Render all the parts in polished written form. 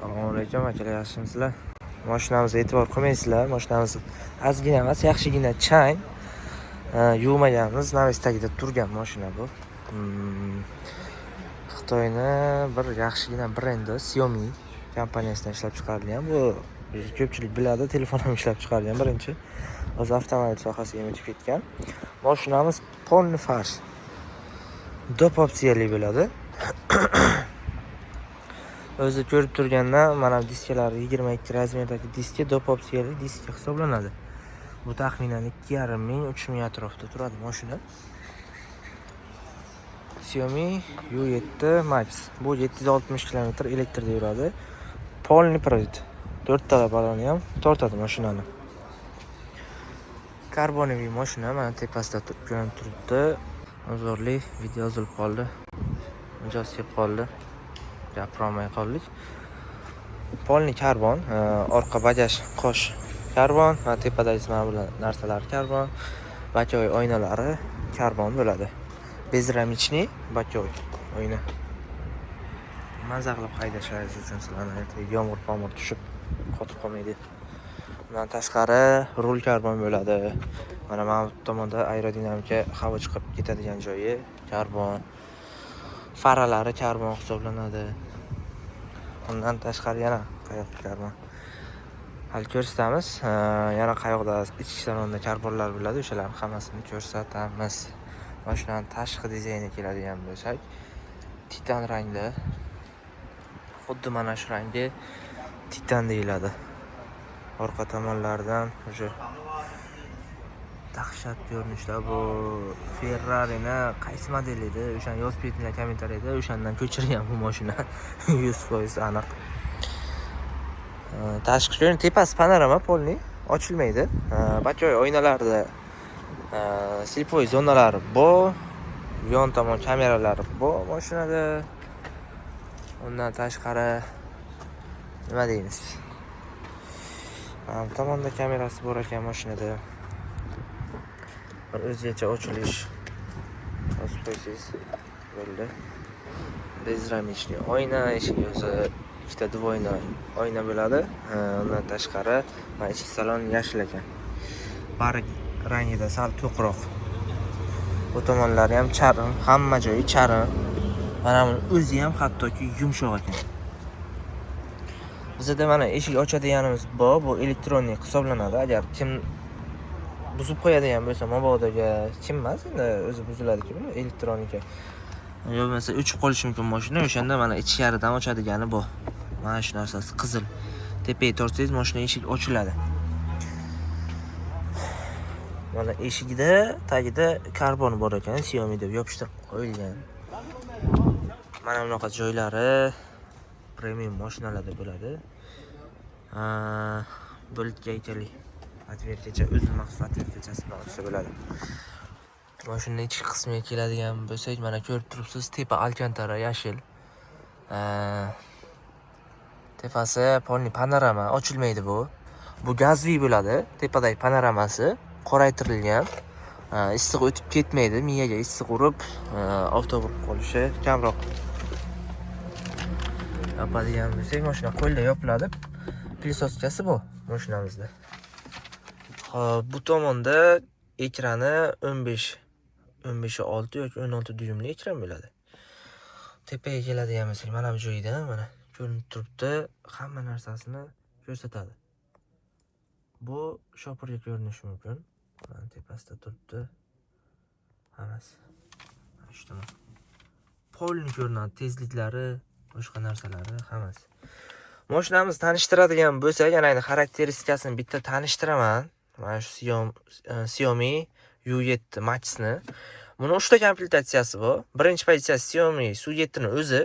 Assalomu alaykum, akalar, yaxshimisizlar? Mashinamizga e'tibor qilmaysizlar. Mashinamiz ozgina emas, yaxshigina chang. Yuvmaganmiz, навес tagida turgan mashina bu. Xitoyni bir yaxshigina brendi Xiaomi kompaniyasidan ishlab chiqarilgan. Bu ko'pchilik biladi, telefon ham ishlab chiqargan birinchi. Hozir avtomobil sohasiga ham o'tib ketgan. Mashinamiz полный фарш. Доп opsiyali bo'ladi. O'zi ko'rib turgandan mana diskalari 22 размер dagi diska, доп opsiyali diska hisoblanadi. Bu taxminan 2,5 ming, 3 ming atrofida turadi mashina. Xiaomi U7 Max. Bu 760 km elektrda yuradi. Полный привод. To'rttala baloni ham tortadi mashinani. Карбоновый mashina, mana tepasida ko'rinib turibdi. Uzrli, video uzilib qoldi. Mijoz kelib qoldi. Gapirolmay qoldik. Полный karbon, orqa bagaj qosh karbon va tepadagi mana bular narsalar karbon, боковой oynalari karbon bo'ladi. Безрамочный боковой oyna. Maza qilib haydashingiz uchun sizlarni ertaga yomg'ir pomir tushib qotib qolmaydi. Undan tashqari rul karbon bo'ladi. Mana bu tomonda aerodinamika havo chiqib ketadigan joyi karbon. Faralari karbon hisoblanadi. Undan tashqari yana qayoqda karbon? Hali ko'rsatamiz. Yana qayoqda ichki salonda karbonlar bo'ladi, o'shalarni hammasini ko'rsatamiz. Mashinani tashqi dizayniga keladigan bo'lsak, titan rangda. Xuddi mana shu rangi titan deyiladi. Orqa tomonlaridan уже dahshat ko'rinishda. Bu Ferrari'ni qaysi model edi? O'shani yozib ketinglar kommentariyada. O'shandan ko'chirgan bu mashina. 100% aniq. Tashqi ko'rinish, tepasi panorama, полный ochilmaydi. Боковой oynalarda слепой zonalari bor. Yon tomon kameralari bor mashinada. Undan tashqari nima deymiz? Mana bu tomonda kamerasi bor ekan mashinada. Bir o'zgacha ochilish. Bosib qo'ysangiz bo'ldi. Безрамочный oyna, eshigi o'zi ikkita двойной oyna bo'ladi. Undan tashqari mana ichki salon yashil ekan. Bari rangida sal to'qroq. Bu tomonlari ham charm, hamma joyi charm. Mana buni o'zi ham hattoki yumshoq ekan. Bizada mana eshik ochadiganimiz bor, bu электронный hisoblanadi. Agar kim buzib qo'yadigan bo'lsa, mabodoga kim emas, endi o'zi buziladi-ku buni elektronika. Yo bo'lmasa o'chib qolishi mumkin mashina, o'shanda mana ichkaridan ochadigani bor. Mana shu narsasi qizil. Tepaga tortsangiz, mashina eshik ochiladi. Mana eshigida tagida karbon bor ekan, Xiaomi deb yopishtirib qo'yilgan. Mana bunaqa joylari premium mashinalarda bo'ladi. Bo'lt gaykali отвертка cha, o'zi maxsus отвертка chasi bilan ochsa bo'ladi. Mashina ichki qismiga keladigan bo'lsak, mana ko'rib turibsiz, tepa alkantara, yashil. Tepasi полный panorama, ochilmaydi bu. Bu газовый bo'ladi. Tepadagi panoramasi qoraytirilgan. Issiq o'tib ketmaydi, miyaga issiq urib, oftob urib qolishi kamroq. Yopadigan bo'lsak, mashina qo'lda yopiladi. Пылесоска si bu mashinamizda. Xo'p, bu tomonda ekrani 15, 15.6 yoki 16 dyumli ekran bo'ladi. Tepaga keladigan bo'lsak, mana bu joyida mana ko'rinib turibdi, hamma narsasini ko'rsatadi. Bu shopirga ko'rinishi mumkin. Mana tepasida turibdi. Hammasi. Mana shu tomon. Полный ko'rinadi, tezliklari, boshqa narsalari hammasi. Mashinamizni tanishtiradigan bo'lsak, yana endi xarakteristikasini bitta tanishtiraman. Mana shu Xiaomi U7 Max'ni. Buni 3 ta komplektatsiyasi bor. Birinchi pozitsiyasi Xiaomi SU7 ni o'zi.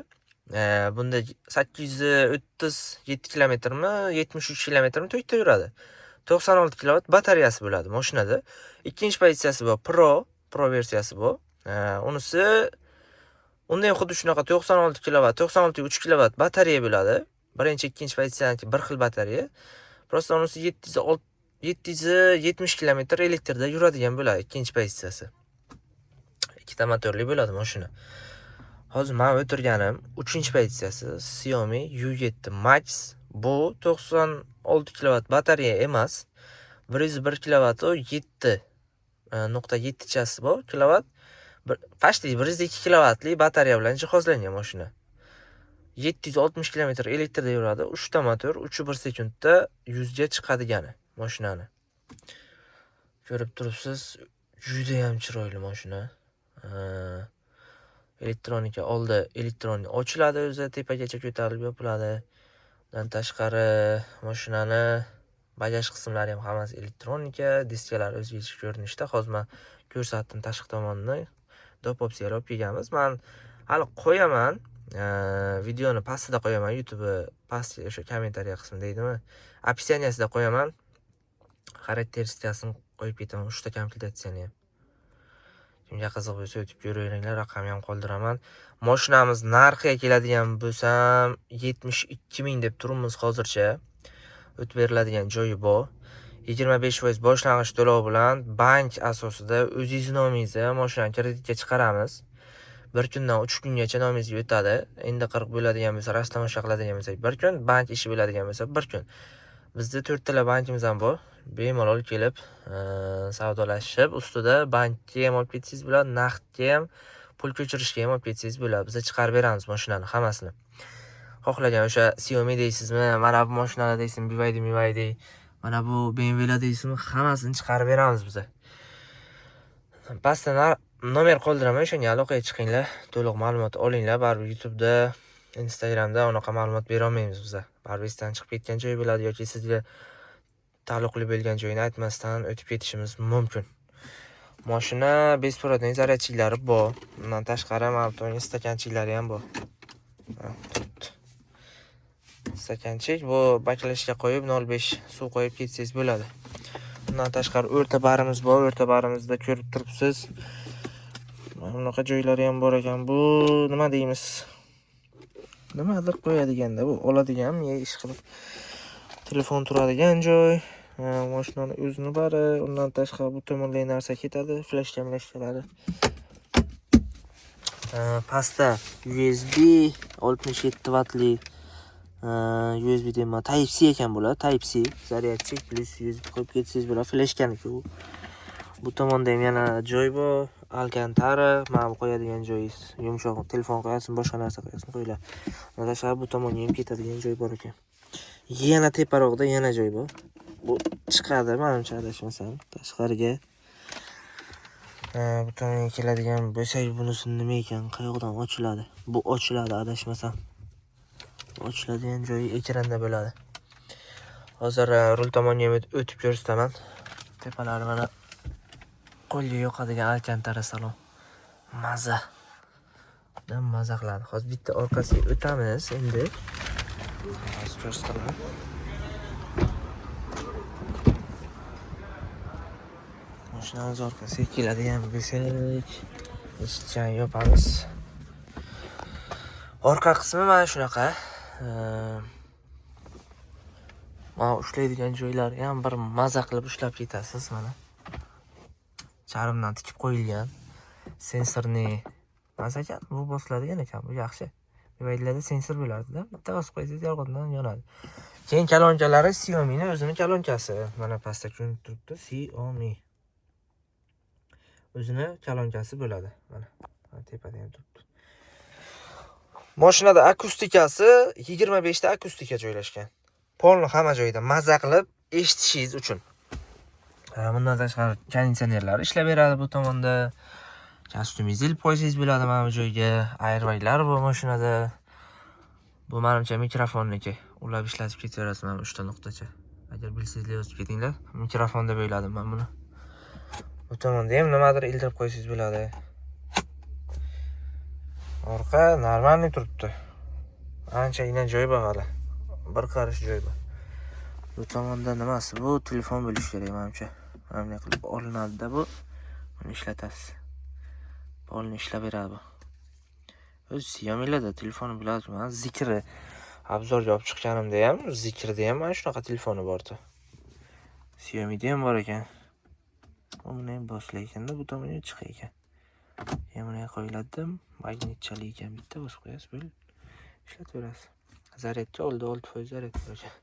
Bunda 837 kilometrmi, 73 kilometrmi tokda yuradi. 96 kilovat batareyasi bo'ladi mashinada. Ikkinchi pozitsiyasi bor Pro, Pro versiyasi bu. Unisi unda ham xuddi shunaqa 96 kilovat, 96,3 kilovat batareya bo'ladi. Birinchi, ikkinchi pozitsiyaniki bir xil batareya. Просто unisi 770 kilometr elektrda yuradigan bo'ladi ikkinchi pozitsiyasi. Ikkita motorli bo'ladi mashina. Hozir men o'tirganim 3-pozitsiyasi Xiaomi U7 Max. Bu 96 kilovat batareya emas. 101 kilovat u 7.7 chasi bor kilovat. Почти 102 kilovatli batareya bilan jihozlangan mashina. 760 kilometr elektrda yuradi. 3 ta motor 3.1 sekundda 100 ga chiqadigani mashinani. Ko'rib turibsiz, juda ham chiroyli mashina. Elektronika oldi, elektron ochiladi o'zi, tepagacha ko'tarilib yopiladi. Undan tashqari mashinani bagaj qismlari ham hammasi elektronika, diskalar o'zgacha ko'rinishda. Hozir men ko'rsatdim tashqi tomonini. Доп opsiyalar olib kelganmiz. Men hali qo'yaman, videoni pastida qo'yaman, YouTube past o'sha kommentariya qismi deydimi? Описание sida qo'yaman. Xarakteristikasini qo'yib ketaman, 3 ta komplektatsiyani ham. Kimga qiziq bo'lsa o'tib ko'raveringlar, raqamni ham qoldiraman. Mashinamiz narxiga keladigan bo'lsam 72 ming deb turibmiz hozircha. O'tib beriladigan joyi bor. 25% boshlang'ich to'lov bilan bank asosida o'zingiz nomingizga mashinani kreditga chiqaramiz. 1 kundan 3 kungacha nomingizga o'tadi. Endi 40 bo'ladigan bo'lsa, растаможка qiladigan bo'lsak 1 kun, bank ishi bo'ladigan bo'lsa 1 kun. Bizda 4 tala bankimiz ham bor. Bemalol kelib, savdolashib, ustida bankka ham olib ketsangiz bo'ladi, naqdga ham, pul ko'chirishga ham olib ketsangiz bo'ladi. Biz chiqarib beramiz mashinani hammasini. Xohlagan o'sha Xiaomi deysizmi, mana bu mashinalar deysizmi, BYD, BYD, mana bu BMWlar deysizmi, hammasini chiqarib beramiz biz. Pastda nomer qoldiraman, o'shanga aloqaga chiqinglar, to'liq ma'lumot olinglar. Baribir YouTube'da, Instagramda unaqa ma'lumot bera olmaymiz biz. Baribir esdan chiqib ketgan joyi bo'ladi yoki sizga taalluqli bo'lgan joyini aytmasdan o'tib ketishimiz mumkin. Mashina беспроводной зарядчик lari bor. Undan tashqari mana bu tomonga стаканчик lari ham bor. Ha, turibdi. Стаканчик bu баклажка qo'yib 0.5 suv qo'yib ketsangiz bo'ladi. Undan tashqari o'rta barimiz bor. O'rta barimizda ko'rib turibsiz. Mana bunaqa joylari ham bor ekan. Bu nima deymiz? Nimadir qo'yadiganda bu oladigan, ish qilib telefon turadigan joy. Mashinani o'zini bari, undan tashqari bu tomonda narsa ketadi, fleshka mleshkalari. Pastda USB 67 vatli, USB deyman, Type C ekan bular, Type C зарядчик плюс USB qo'yib ketsangiz bo'ladi, fleshkaniki u. Bu tomonda ham yana joy bor, Alcantara, mana bu qo'yadigan joyingiz, yumshoq telefon qo'yasizmi, boshqa narsa qo'yasizmi, qo'yiladi. Undan tashqari bu tomonga ham ketadigan joy bor ekan. Yana teparoqda yana joy bor. Bu chiqadi, manimcha adashmasam, tashqariga. Bu tomonga keladigan bo'lsak, bunisi nima ekan, qayoqdan ochiladi? Bu ochiladi adashmasam. Ochiladigan joyi ekranda bo'ladi. Hozir rul tomonga ham o'tib ko'rsataman. Tepalari mana qo'lga yoqadigan Alcantara salon. Maza. Juda maza qiladi. Hozir bitta orqasiga o'tamiz endi. Hozir ko'rsataman. Mashinamiz orqasiga keladigan bo'lsak, eshikchani yopamiz. Orqa qismi mana shunaqa. Mana ushlaydigan joylari ham bir maza qilib ushlab ketasiz mana. Charmdan tikib qo'yilgan. Sensorni maza ekan, bu bosiladigan ekan, bu yaxshi. BYDlarda sensor bo'lardi-da, bitta bosib qo'ysangiz yorg'indan yonadi. Keyin kolonkalari Xiaomi'ning o'zini kolonkasi. Mana pastda ko'rinib turibdi, Xiaomi. O'zini kolonkasi bo'ladi. Mana, mana tepada ham turibdi. Mashinada akustikasi 25 ta akustika joylashgan. Polni hamma joyida maza qilib eshitishingiz uchun. Bundan tashqari konditsionerlar ishlab beradi bu tomonda. Kostyumingizni ilib qo'ysangiz bo'ladi mana bu joyga. Airbaglar bor mashinada. Bu menimcha mikrofonniki. Ulab ishlatib ketaverasiz mana bu 3 ta nuqtacha. Agar bilsangizlar yozib ketinglar. Mikrofon deb o'yladim men buni. Bu tomonda ham nimadir ildirib qo'ysangiz bo'ladi. Orqa нормальный turibdi. Anchagina joy bor hali. Bir qarish joy bor. Bu tomonda nimasi? Bu telefon bo'lishi kerak menimcha. Mana bunday qilib olinadi-da bu. Buni ishlatasiz. Polni ishlab beradi bu. O'zi Xiaomi'larda telefoni biladi. Man Zeekr обзор ga olib chiqqanimda ham Zeekrda ham mana shunaqa telefoni bor-da. Xiaomi'da ham bor ekan. Buni ham bosilar ekanda, bu tomonga chiqar ekan. Keyin buni qo'yiladi. Magnitchali ekan, bitta bosib qo'yasiz, bo'ldi. Ishlataverasiz. Zaryadka oldi 6% zaryadka ekan.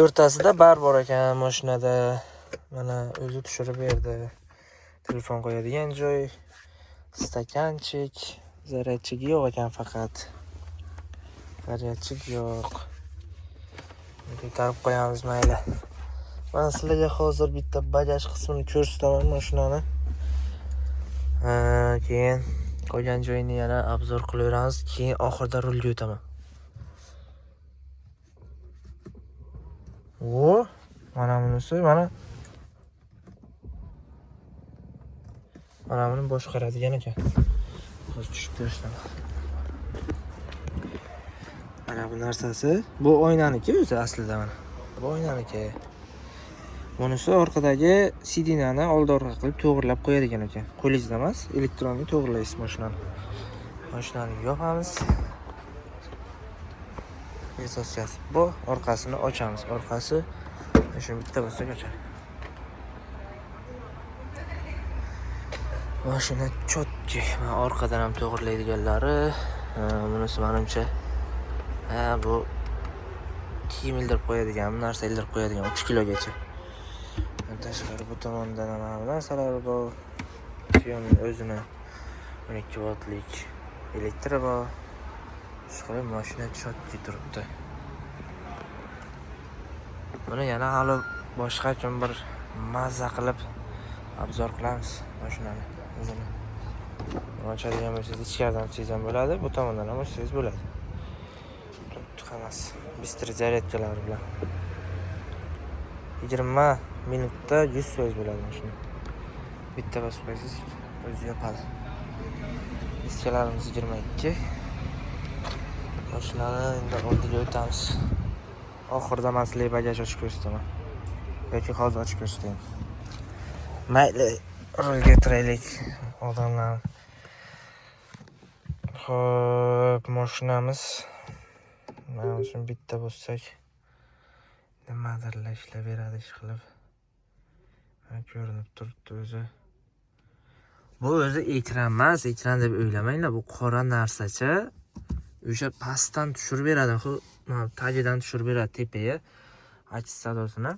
O'rtasida bar bor ekan mashinada. Mana o'zi tushirib berdi. Telefon qo'yadigan joy, stakanchik, zaryadchigi yo'q ekan faqat. Zaryadchik yo'q. Ko'tarib qo'yamiz mayli. Men sizlarga hozir bitta bagaj qismini ko'rsataman mashinani. Keyin qolgan joyini yana obzor qilaveramiz. Keyin oxirida rulga o'taman. O, mana bunisi, mana buni boshqaradigan ekan. Hozir tushib ko'rsataman. Mana bu narsasi, bu oynaniki o'zi aslida mana. Bu oynaniki. Bunisi orqadagi sidinani oldi orqa qilib to'g'rilab qo'yadigan ekan. Qo'lingizda emas, elektronli to'g'rilaysiz mashinani. Mashinani yopamiz. Esoskasi bu, orqasini ochamiz. Orqasi shuni bitta bossak ochadi. Mashina chotki. Mana orqadan ham to'g'rilaydiganlari. Bunisi menimcha, ha, bu kiyim ildirib qo'yadigan, bu narsa ildirib qo'yadigan 3 kilogacha. Tashqari bu tomondan ham mana bu narsalar bor. Xiaomi o'zini 12 voltlik elektri bor. Shu mashina chotki turibdi. Buni yana hali boshqa kun bir mazza qilib obzor qilamiz mashinani o'zini. Ochadigan bo'lsangiz ichkaridan ochsangiz ham bo'ladi, bu tomondan ham ochsangiz bo'ladi. Turibdi hammasi. Bistri zaryadkalari bilan. 20 minutda 100% bo'ladi mashina. Bitta bosib qo'ysangiz o'zi yopadi. Diskalarimiz 22. Mashinani endi oldiga o'tamiz. Oxirida men sizlarga bagaj ochib ko'rsataman. Yoki hozir ochib ko'rsataymi? Mayli, rulga o'tiraylik odamlar. Xo'p, mashinamiz. Mana shuni bitta bossak nimadirlar ishlab beradi ish qilib. Mana ko'rinib turibdi o'zi. Bu o'zi ekran emas, ekran deb o'ylamanglar, bu qora narsacha. O'sha pastdan tushirib beradi, mana tagidan tushirib beradi tepaga aks sadosini.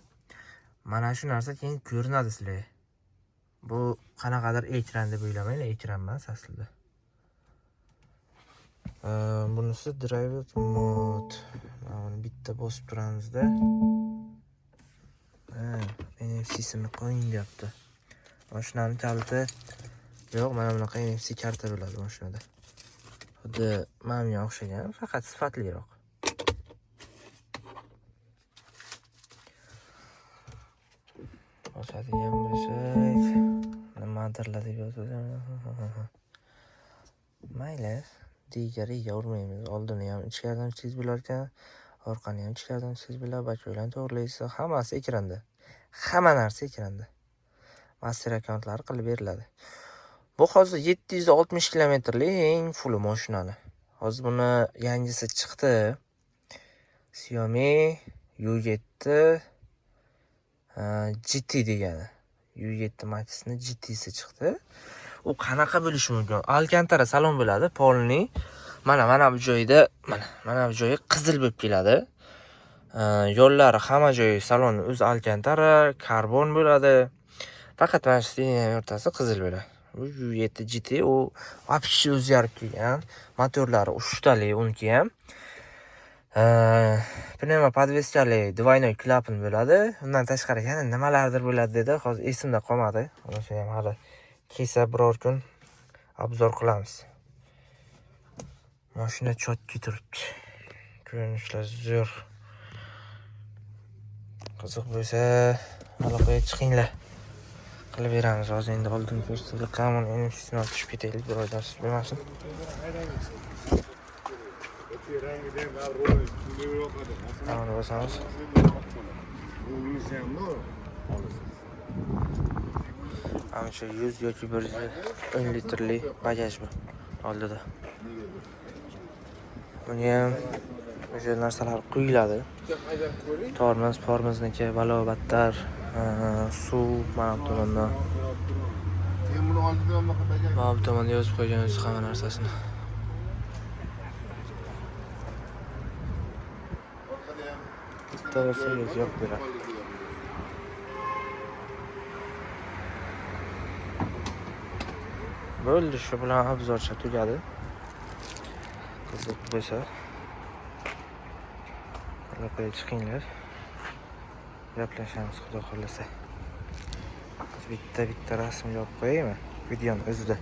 Mana shu narsa keyin ko'rinadi sizlarga. Bu qanaqadir ekran deb o'ylamanglar, ekran emas aslida. Bunisi driver mode. Mana buni bitta bosib turamizda. NFC-sini qo'ying deyapti. Mashinani kaliti yo'q, mana bunaqa NFC karta bo'ladi mashinada. Xuddi mana bunga o'xshagan, faqat sifatliroq. Bosadigan bo'lsak, nimadirlar deb yozadi. Mayli, digariga urmaymiz. Oldini ham ichkaridan ochsangiz bo'lar ekan, orqani ham ichkaridan ochsangiz bo'ladi, baklarni to'g'rilaysiz, hammasi ekranda. Hamma narsa ekranda. Master akkauntlari qilib beriladi. Bu hozir 760 kilometrli eng full mashinani. Hozir buni yangisi chiqdi. Xiaomi U7 GT degani. U7 Max'ni GT'si chiqdi. U qanaqa bo'lishi mumkin? Alcantara salon bo'ladi, polni. Mana bu joyda, mana bu joyi qizil bo'lib keladi. Yo'llari hamma joyi salonni o'zi Alcantara, karbon bo'ladi. Faqat mana shu liniyaning o'rtasi qizil bo'ladi. Bu U7 GT u вообще o'zgarib kelgan. Motorlari 3 tali uniki ham. Pnevmo podveskali двойной klapan bo'ladi. Undan tashqari yana nimalardir bo'ladi dedi. Hozir esimda qolmadi. Unisi ham hali kelsa biror kun obzor qilamiz. Mashina chotki turibdi. Ko'rinishlar zo'r. Qiziq bo'lsa aloqaga chiqinglar. Qilib beramiz. Hozir endi oldin ko'rsatdik. Qamon NFC-sini olib tushib ketaylik, birodar bo'lmasin. Mana bosamiz. Mana shu 100 yoki 110 litrli bagaj bu oldida. Buni ham o'sha narsalar quyiladi. Tormoz, pormozniki, balo battar, Suv mana bu tomondan. Keyin buni oldidan bunaqa bajar. Mana bu tomonda yozib qo'ygan o'zi hamma narsasini. Orqada ham. Bitta bo'lsa o'zi yopib beradi. Bo'ldi, shu bilan обзор cha tugadi. Qiziq bo'lsa aloqaga chiqinglar. Gaplashamiz, xudo xohlasa. Bitta bitta rasm yopib qo'yaymi videoni o'zida.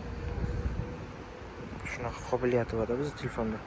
Shunaqa qobiliyati bor bizni telefonda.